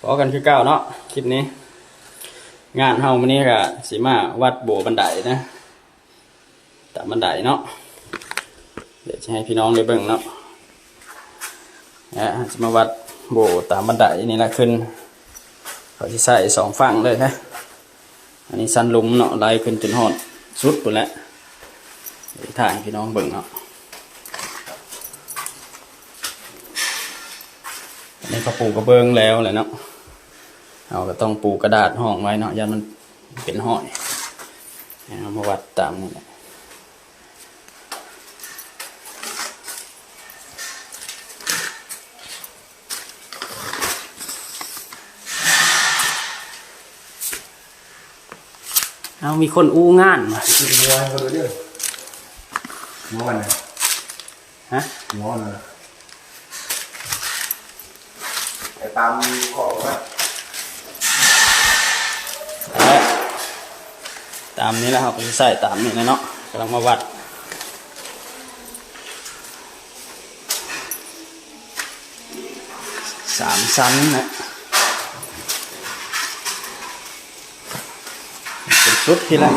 ພໍ້ກັນຄືເກົ່າເນາະ ຄລິບນີ້ ງານເຮົາມື້ນີ້ກະຊິມາວັດໂບບັນໄດນະ ຕາມບັນໄດເນາະ ດຽວຊິໃຫ້ພີ່ນ້ອງໄດ້ເບິ່ງເນາະ ແລະ ຊິມາວັດໂບຕາມບັນໄດນີ້ລະຂຶ້ນ ເຂົາຊິໃສ່ສອງຝັ່ງເລີຍນະ ອັນນີ້ຊັ້ນລຸ່ມເນາະ ໄລ່ຂຶ້ນຈົນຮອດສຸດພຸ້ນແຫຼະ ດຽວຖ່າຍໃຫ້ພີ່ນ້ອງເບິ່ງເນາະ ອັນນີ້ເຂົາປູກະເບື້ອງແລ້ວແຫຼະເນາະ ເຮົາກະຕ້ອງປູກະດາດຮອງໄວ້ເນາະ ຢ້ານມັນເປັນຮອຍ ເຮົາມາວັດຕາມນີ້ແຫຼະ ເຮົາມີຄົນອູ້ງານວ່າ ຫົວໃຫ້ເຂົາເດີ ຫົວມັນນະ ຮະ ຫົວມັນນະ ໄປຕາມຂອບມັນ ຕາມນີ້ແຫຼະ ເຮົາກະຊິໃສ່ຕາມນີ້ແຫຼະເນາະ ກຳລັງມາວັດ ສາມຊັ້ນນະ ເປັນຊຸດພີ້ແຫຼະ